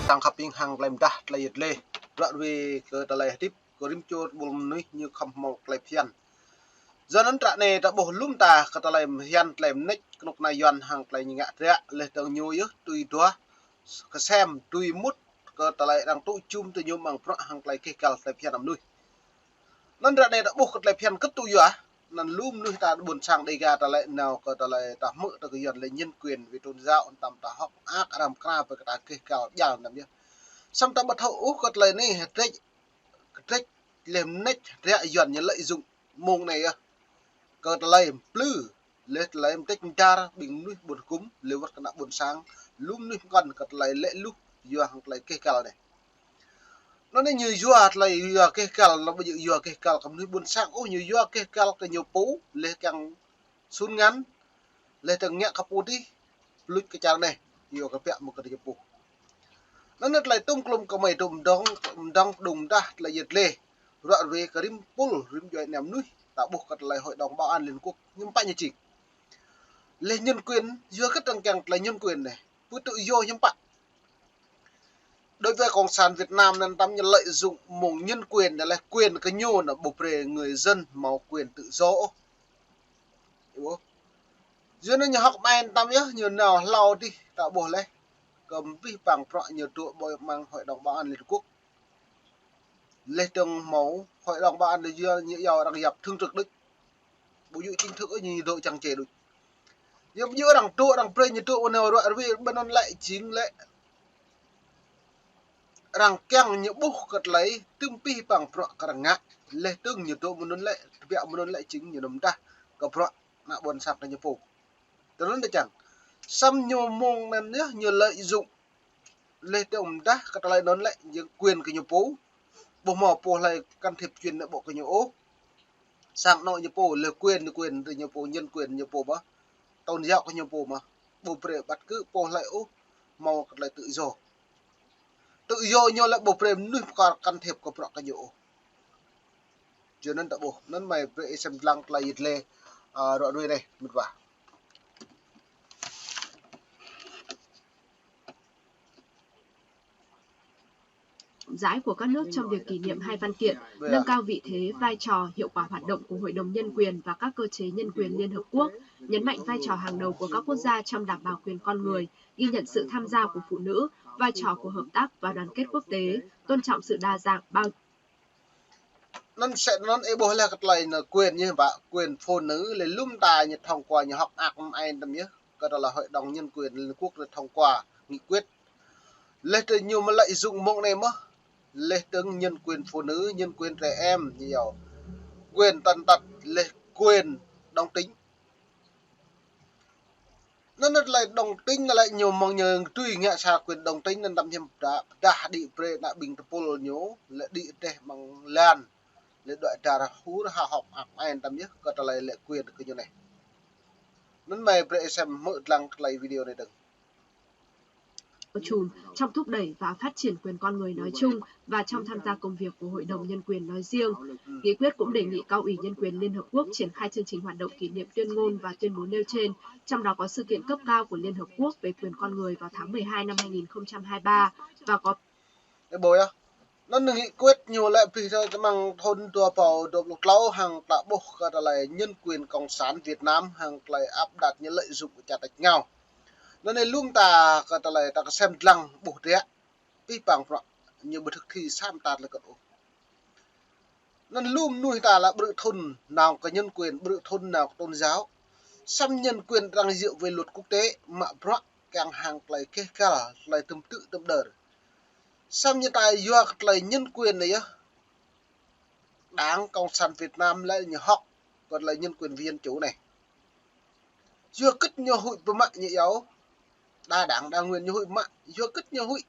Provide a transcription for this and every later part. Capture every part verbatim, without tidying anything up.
tăng khăp ƀing hăng tơlơi mơdah tơlơi yet lĕ. Ră ruai kơ tơlơi hơdip kơ rĭm čô ƀôn mơnuih ñu khŏm hmâo tơlơi phiăn. Yua anŭn ră anai ta ƀuh lŏm ta kơ tơlơi phiăn tơlơi mơneč kơnuk kơna Yuan hăng tơlơi ñu ngă dră leh dơ̆ng ñu yơh tui duah kơsem tui mŭt kơ tơlơi arăng tŭ jum tơ ñu mơ̆ng bruă hăng tơlơi gêh găl tơlơi phiăn mơnuih. Anŭn ră anai ta ƀuh kơ tơlơi phiăn kơ tŭ yua, anŭn lu mơnuih ta ƀôn sang Đêga ta lĕ nao kơ tơlơi ta hmư̆ tơ kơ Yuan lĕ nhân quyền về tôn giáo, anŭn tăm ta hŏk mơak arăng kra pơ kơ ta gêh găl jal anŭn yơh. Samơ̆ ta ƀu thâo ôh kơ tơlơi anai hơdrĕč, hơdrĕč leh mơneč dră Yuan ñu lợi dụng mông anai yơh. Kơ tơlơi plư leh tơlơi mơdrĕč mơdar ƀing mơnuih ƀôn hơgŭm leh wơ̆t kơ ană ƀôn sang, lu mơnuih mơkŏn kơ tơlơi lĕ luh yua hăng tơlơi gêh găl anai. Anŭn anai ñu yua tơlơi yua gêh găl, anŭn ƀu djơ̆ yua gêh găl kơ mơnuih ƀôn sang ôh, ñu yua gêh găl kơ ñu pô, leh kiăng sun ngăn, leh dơ̆ng ngă kơ pô dih, pơluč kơ čar anai, yua kơ biă mơ̆ng kơ ñu pô. Anŭn anai tơlơi tŭm klŭm kơ mơi dŏ mơdơ̆ng, mơdơ̆ng pơdŏng mơdah tơlơi yet lĕ. Ră ruai kơ rĭm pul, rĭm djuai anăm mơnuih, ta ƀuh kơ tơlơi Hội đồng Bảo an Liên Hợp Quốc, ñu pă ñu čing. Leh nhân quyền, yua kơ dơ̆ng kiăng tơlơi nhân quyền anai, pơtŭ yua ñu pă. Đối với Cộng sản Việt Nam anŭn tăm ñu lợi dụng mông nhân quyền anŭn lĕ quyền kơ ñu anŭn ƀu brơi người dân hmâo quyền tự do ôh. Yua anŭn ñu hŏk mơai anŭn tăm yơh, ñu nao hlâo dih ta ƀuh leh. Kơ abih bang bruă ñu dŏ ƀơi mơ̆ng Hội đồng Bảo an Liên Hợp Quốc. Leh dơ̆ng hmâo Hội đồng Bảo an anŭn yua ñu iâu arăng yap thường trực đôč. Ƀu djơ̆ chính thức ôh, ñu dŏ čang čê đôč. Yua ƀu djơ̆ arăng dŏ, arăng brơi ñu dŏ, anai ră ruai ƀơi anŭn lĕ jing lĕ arăng kiăng ñu ƀuh kơ tơlơi tŭm abih bang bruă kơ arăng ngă. Leh dơ̆ng ñu dŏ mơ̆ng anŭn lĕ, tơbiă mơ̆ng anŭn lĕ jing ñu nao mơdah kơ bruă ană ƀôn sang kơ ñu pô. Tui anŭn đôč čang. Samơ̆ ñu mông anŭn yơh ñu lợi dụng leh dơ̆ng mơdah kơ tơlơi anŭn lĕ jing quyền kơ ñu pô. Ƀu hmâo pô hlơi can thiệp chuyện nội bộ kơ ñu ôh. Sang anŏ ñu pô leh quyền, quyền kơ ñu pô, nhân quyền ñu pô mơ̆n. Tôn giáo kơ ñu pô mơ̆n. Ƀu brơi bất cứ pô hlơi ôh hmâo kơ tơlơi tự do. Tự do ñu lĕ ƀu brơi mơnuih pơkŏn can thiệp kơ bruă kơ ñu ôh. Yua anŭn ta ƀuh, anŭn mơi brơi ih sem lăng tơlơi yet lĕ, a, ră ruai anai, mĭt wa. Giải của các nước trong việc kỷ niệm hai văn kiện, nâng cao vị thế, vai trò, hiệu quả hoạt động của Hội đồng Nhân quyền và các cơ chế nhân quyền Liên Hợp Quốc, nhấn mạnh vai trò hàng đầu của các quốc gia trong đảm bảo quyền con người, ghi nhận sự tham gia của phụ nữ, vai trò của hợp tác và đoàn kết quốc tế, tôn trọng sự đa dạng, bao Anŭn sĕ anŭn ih ƀuh leh kơ tơlơi anŭn quyền ñu ƀă, quyền phụ nữ leh lŏm ta ñu thông qua ñu hŏk mơak mơai anŭn tăm yơh. Kơ tơlơi Hội đồng Nhân quyền Liên Hợp Quốc ñu thông qua nghị quyết. Leh dơ̆ng ñu mơ̆ lợi dụng mông anai mơ̆n. Leh dơ̆ng nhân quyền phụ nữ, nhân quyền trẻ em, ñu iâu quyền tàn tật, leh quyền đồng tính. Anŭn anŭn tơlơi đồng tính anŭn lĕ ñu mơ̆ng ñu tui ngă sa quyền đồng tính anŭn tăm hiam pơdah, pơdah đĭ brơi ană ƀing tơpul ñu, lĕ đĭ rơdêh mơ̆ng lan, lĕ đuaĭ dar hur ha hŏk mơak mơai anŭn tăm yơh, kơ tơlơi lĕ quyền kơ ñu anai. Anŭn mơi brơi ih sem hmư̆ lăng tơlơi video anai dơ̆ng. Chung trong thúc đẩy và phát triển quyền con người nói chung và trong tham gia công việc của Hội đồng Nhân quyền nói riêng. Nghị quyết cũng đề nghị Cao ủy Nhân quyền Liên Hợp Quốc triển khai chương trình hoạt động kỷ niệm tuyên ngôn và tuyên bố nêu trên, trong đó có sự kiện cấp cao của Liên Hợp Quốc về quyền con người vào tháng mười hai năm hai nghìn không trăm hai mươi ba và có Ih ƀuh yơh. Anŭn nghị quyết ñu lĕ abih tơ mơ̆ng thŭn dua rơbâo dua pluh klâo hăng ta ƀuh kơ tơlơi nhân quyền cộng sản Việt Nam hăng tơlơi áp đặt ñu lợi dụng kơ čar tač rơngiao. Anŭn anai lŏm ta kơ tơlơi ta kơsem lăng ƀuh dră abih bang bruă ñu ƀu thực thi sa mơta tơlơi kơt ôh. Anŭn lu mơnuih ta lĕ ƀrư̆ thŭn nao kơ nhân quyền, ƀrư̆ thŭn nao kơ tôn giáo. Samơ̆ nhân quyền arăng dựa về luật quốc tế, mă bruă kiăng hăng tơlơi gêh găl, tơlơi tơm tư̆ tơm đơr. Samơ̆ ñu ta yua kơ tơlơi nhân quyền anai yơh, Đảng Cộng sản Việt Nam lĕ ñu hŏk kơ tơlơi nhân quyền và dân chủ anai. Yua kơ ñu huĭ pơmă ñu iâu đa đảng đa nguyên ñu huĭ pơmă, yua kơ ñu huĭ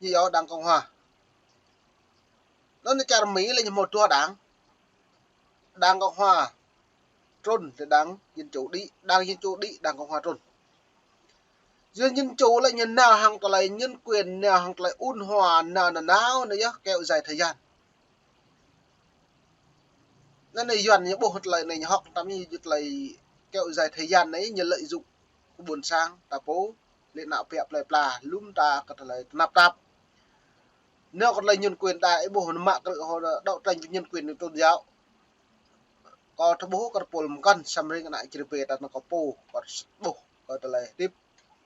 ñu iâu Đảng Cộng hòa. Anŭn čar Mi lĕ ñu hmâo dua đảng. Đảng Cộng hòa trŭn, lĕ Đảng Dân chủ đĭ, Đảng Dân chủ đĭ, Đảng Cộng hòa trŭn. Dân, Dân chủ lĕ ñu nao hăng tơlơi nhân quyền, nao hăng tơlơi ôn hòa, nao nanao anai yơh kéo dài thời gian. Anŭn anai Yuan ñu ƀuh tơlơi anai ñu hŏk tăm ñu tơlơi kéo dài thời gian anai ñu lợi dụng kơ ƀôn sang ta pô. lĕ ană pĕk plơi pla, lŏm ta kơ tơlơi tơnap tap. Nao kơ tơlơi nhân quyền đa, ih ƀuh ană mă krư̆ hŏ đấu tranh vì nhân quyền tôn giáo. Kơ tơƀuh kơ pôl mơkăn, samơ̆ ring ană čri pê ta nao kơ pô, kơ ƀuh kơ tơlơi hơdip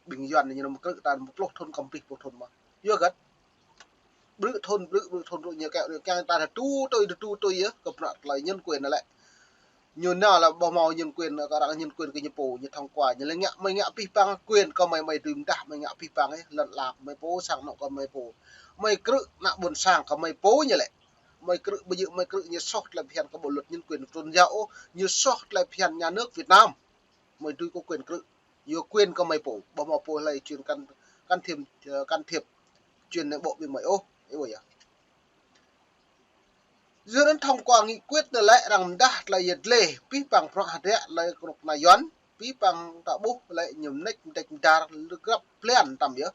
ƀing Yuan ñu nao mă krư̆ ta pluh thun kăm plih pluh thun mơ̆n. Yua hơget? Brư̆ thun, brư̆, brư̆ thun, brư̆ ñu kơ, ñu kiăng ta tui, tui, tui, tui yơh, kơ pơnă tơlơi nhân quyền anai lĕ. Ñu nao lĕ ƀu hmâo nhân quyền, kơ arăng nhân quyền kơ ñu pô, ñu thông qua, ñu lĕ ngă, mơi ngă pih pang quyền kơ mơi, mơi dưi mơdah, mơi ngă pih pang, ih, lŏn ala kơ mơi pô, sang anŏ kơ mơi pô. Mơi krư̆ ană ƀôn sang kơ mơi pô ñu lĕ. Mơi krư̆, ƀu djơ̆ mơi krư̆ ñu soh tơlơi phiăn kơ bộ luật nhân quyền tôn giáo ôh, ñu soh tơlơi phiăn nhà nước Việt Nam. Mơi dưi kơ quyền krư̆, yua quyền kơ mơi pô, ƀu hmâo pô hlơi chuyên can, can thiệp, ờ, can thiệp chuyện nội bộ ƀing mơi ôh, ih ƀuh yơh. Yua anŭn thông qua nghị quyết anai lĕ arăng mơdah tơlơi yet lĕ, pih pang prŏng hơdră lĕ kơnuk kơna Yuan, pih pang ta ƀuh lĕ ñu mơneč mơneč mơdar lơgrăp plian tăm yơh.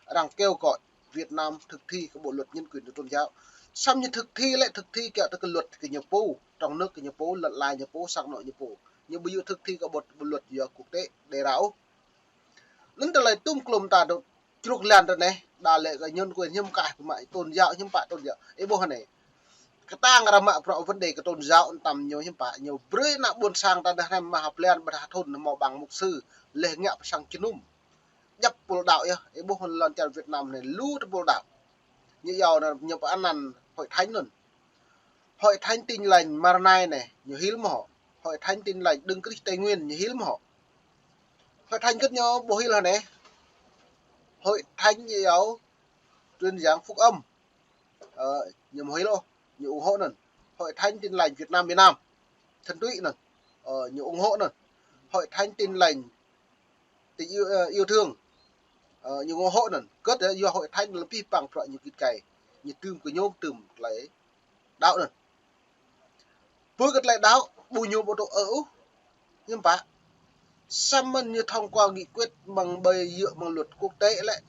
Arăng kêu gọi Việt Nam thực thi kơ bộ luật nhân quyền tôn giáo. Samơ̆ ñu thực thi lĕ thực thi kiăng tơ kơ luật kơ ñu pô, trong nước kơ ñu pô, lŏn ala ñu pô, sang anŏ ñu pô. Ñu ƀu djơ̆ thực thi kơ bộ, bộ luật yua quốc tế đề ra ôh. Anŭn tơlơi tŭm klŏm ta dŏ čruk lan tơ anai, đa lĕ kơ nhân quyền hiam kah pơmă tôn giáo, hiam pă tôn giáo. Ih ƀuh anai. Kơtang arăng mă prŏng vấn đề kơ tôn giáo anŭn tăm ñu hiam pă, ñu brơi ană ƀôn sang ta đah hrăm mă hơplian ƀơdah thun hmâo bằng mục sư, lĕ ngă pơ sang jơnum. Djăp pôl đaŏ yơh, ih ƀuh lŏn čar Việt Nam anai lu tơpôl đaŏ. Ñu yua anŭn ñu pơanăn Hội Thánh anŭn. Hội Thánh Tin Lành Maranai anai, ñu hil mơ̆ hŏ? Hội Thánh Tin Lành Đấng Christ Tây Nguyên, ñu hil mơ̆ hŏ? Hội Thánh kơt ñu ƀu hil hă anai? Hội Thánh ñu yua truyền giảng phúc âm. Ơ, ñu ƀu hil ôh, ñu ủng hộ anŭn. Hội Thánh Tin Lành Việt Nam, miền Nam, thuần túy anŭn. Ơ, ñu ủng hộ anŭn. Hội Thánh Tin Lành Tình Yêu, ơ, Yêu Thương. Ơ, ñu ủng hộ anŭn. Kơt yơh, yua Hội Thánh lĕ pih pang prŏng ñu git gai. Ñu tŭm kơ ñu tŭm tơlơi đaŏ anŭn. Pơ kơ tơlơi đaŏ, ƀu ñu ƀu tŭ ơ ôh. Hiam pă. Samơ̆ ñu thông qua nghị quyết mơ̆ng ƀơi djơ̆ mơ̆ng luật quốc tế lĕ,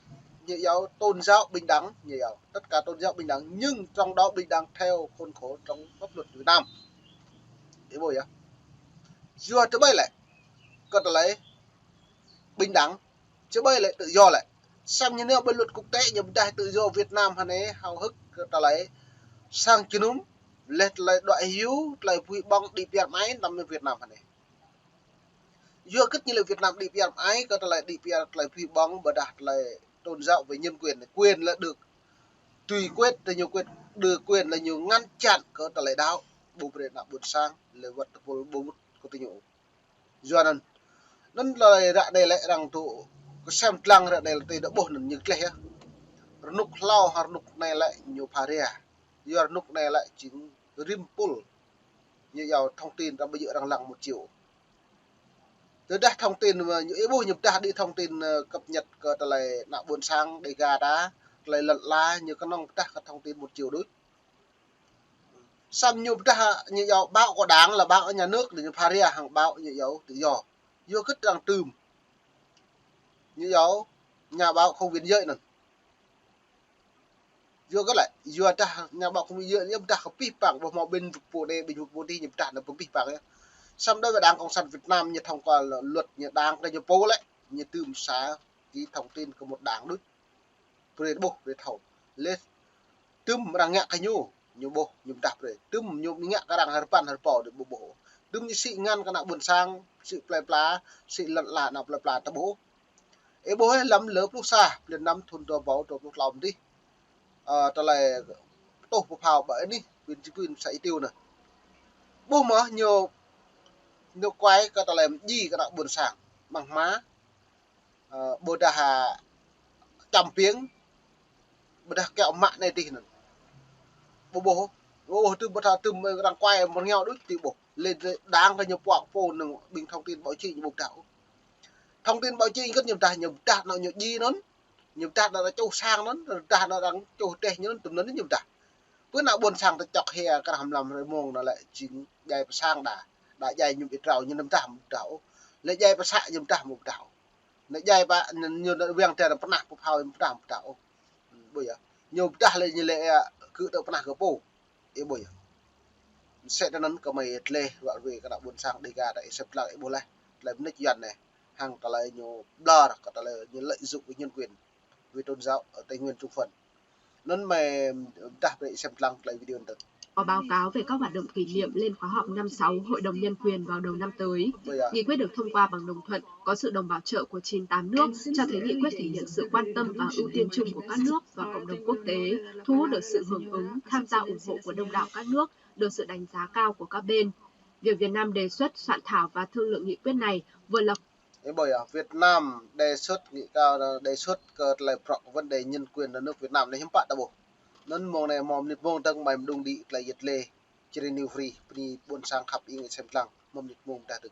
ñu yua tôn giáo bình đẳng, ñu yua. Tất cả tôn giáo bình đẳng, nhưng trong đó bình đẳng theo khuôn khổ trong pháp luật Việt Nam. Ih ƀuh yơh. Yua tơƀơi lĕ, kơ tơlơi bình đẳng, tơƀơi lĕ tự do lĕ. Samơ̆ ñu nao ƀơi luật quốc tế ñu pơdah tự do Việt Nam hơnai hao hơ̆k kơ tơlơi sang jơnum, lĕ tơlơi đuaĭ hyu, tơlơi pui ƀơ̆ng đĭ piar mơai tăm Việt Nam hơnai. Yua kơ ñu lĕ Việt Nam đĭ piar mơai kơ tơlơi đĭ piar tơlơi pui ƀơ̆ng ƀơdah tơlơi tôn giáo về nhân quyền, quyền là được tùy quyết, tự nhiên quyết, được quyền là ñu ngăn chặn kơ tơlơi đaŏ, ƀu brơi ană ƀôn sang, lĕ wơ̆t tơpul ƀu mŭt kơ tơ ñu. Yua anŭn. Anŭn tơlơi ră anai lĕ arăng tŭ kơsem lăng ră anai lĕ tơlơi dŏ ƀuh anŭn ñu gleh yơh. Rơnŭk hlâo hăng rơnŭk anai lĕ ñu pha ria. Yua rơnŭk anai lĕ jing rĭm pôl. Ñu yua thông tin ta ƀu djơ̆ arăng lăng một chiều. Tơdah thông tin mơ̆ ñu ih ƀuh ñu pơdah đĭ thông tin, ơ, cập nhật kơ tơlơi ană ƀôn sang Đêga ta, tơlơi lŏn ala ñu kơnơ̆ng pơdah kơ thông tin một chiều đôč. Samơ̆ ñu pơdah ñu yua báo của đảng là báo của nhà nước, ñu pha ria hăng báo ñu yua tự do. Yua kơ arăng tŭm. Ñu yua nhà báo không biên giới anŭn. Yua kơ lĕ, yua dah nhà báo không biên giới, ñu pơdah kơ pih pang, ƀu hmâo bình luận pô anai, bình luận pô adih, ñu pơdah anŭn pơ pih pang yơh. Samơ̆ đối với Đảng Cộng sản Việt Nam, ñu thông qua luật, ñu đảng kơ ñu pô lĕ, ñu tŭm sa ký thông tin kơ một đảng đôč. Brơi ƀuh, brơi thâo. Lĕ tŭm arăng ngă kơ ñu, ñu ƀuh, ñu pơdah brơi. Tŭm ñu ngă kơ arăng hơrơpăn hơrơpô đôč ƀu ƀuh. Tŭm ñu sĭ ngăn kơ ană ƀôn sang, sĭ plơi pla, sĭ lŏn ala ană plơi pla ta ƀuh. Ih ƀuh ơ, lăm lơ pluh sa, blan năm thun dua rơbâo dua pluh klâo adih. Ơ, tơlơi tuh pơphao ƀơi anih, pin či pin sa i tiu anŭn. Ƀuh mơ̆ ñu, ñu kuai kơ tơlơi mơdjai kơ ană ƀôn sang. Mơ̆ng hma, ơ, ƀôdah, ơ, čăm piêng, ƀôdah kiaŏ mă anai adih anŭn. Ƀu ƀuh, ƀu ƀuh tŭm ƀu tha tŭm arăng kuai mơ̆ng ñu đôč či ƀuh. Lĕ đảng kơ ñu pơ̆k pô anŭn ƀing thông tin báo chí ñu ƀu pơdah ôh. Thông tin báo chí kơ ñu pơdah, ñu pơdah anŭn ñu djai anŭn, ñu pơdah anŭn arăng čuh sang anŭn, pơdah anŭn arăng čuh teh ñu anŭn, tŭm anŭn ñu pơdah. Pơ ană ƀôn sang ta čŏk hia kơ hrăm lăm hrơi mông anŭn lĕ jing djai pơ sang đa, đa djai ñu ƀu trao ñu anŭn pơdah ƀu pơdah ôh. Lĕ djai pơ să ñu pơdah ƀu pơdah ôh. Anŭn djai pơ anŭn ñu anŭn wiăng tơ anŭn pơnah pơphao ñu pơdah ƀu pơdah ôh. Ƀu yơh. Ñu pơdah lĕ ñu lĕ, ơ, kơ tơ pơnah kơ pô. Ih ƀuh yơh. Mơsĕ tơ anŭn kơ mơi tleh ruă ruê kơ ană ƀôn sang Đêga ta ih sĕp lăng ih ƀuh laih. Tơlơi mơneč Yuan anai. hăng tơlơi ñu ƀlŏr, kơ tơlơi ñu lợi dụng với nhân quyền, với tôn giáo ở Tây Nguyên chung phần. Anŭn mơ̆ dah brơi sem lăng tơlơi video anŭn. Có báo cáo về các hoạt động kỷ niệm lên khóa họp năm sáu Hội đồng Nhân quyền vào đầu năm tới. Nghị quyết được thông qua bằng đồng thuận, có sự đồng bảo trợ của chín tám nước, cho thấy nghị quyết thể hiện sự quan tâm và ưu tiên chung của các nước và cộng đồng quốc tế, thu hút được sự hưởng ứng, tham gia ủng hộ của đông đảo các nước, được sự đánh giá cao của các bên. Việc Việt Nam đề xuất, soạn thảo và thương lượng nghị quyết này vừa là Ơ, ƀơi Việt Nam đề xuất nghị cao, đề xuất kơ tơlơi prŏk vấn đề nhân quyền ở nước Việt Nam anai hiư̆m pă ta ƀuh. Anŭn mơ̆ng anai mơ̆ng mơnit mơ̆ng dơ̆ng mơ̆ng mơđung đĭ tơlơi yet lê Jrê New Free, bơni ƀôn sang khăp ing sem lăng, mơ̆ng mơnit mơ̆ng dah dơ̆ng.